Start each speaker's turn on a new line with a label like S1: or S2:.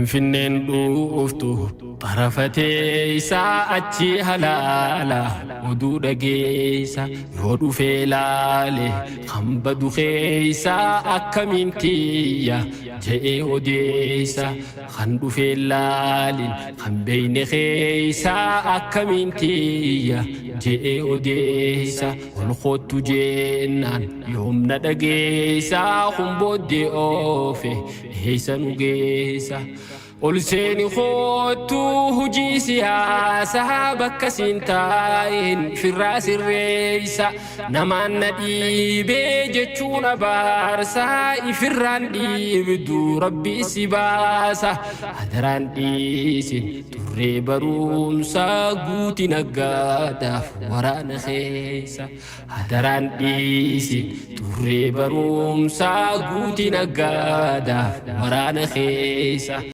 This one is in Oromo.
S1: Finfinneen dhuuftu xarafatee isaa achi halaala oduu dhageessa yoo dhufee laale kan badu keessa akkamiin tiyya je'ee odeessa kan dhufee laalin kan beeyne keessa akkamiin tiyya je'ee odeessa ol koottu jennaan yoomna dhageessa kun booddee oofe eessa nu geessa. Ol seeni koottu hujii siyaasaa bakka siin taa'een firraa sirreessa. Namaan na dhiibee jechuun abaarsaa ifirraan dhiibdu rabbi si baasa. Hadaraan dhiisin turree barumsaa guuti naggaadhaaf waraana keessa. Hadaraan dhiisin turree barumsaa guuti naggaadhaaf waraana keessa.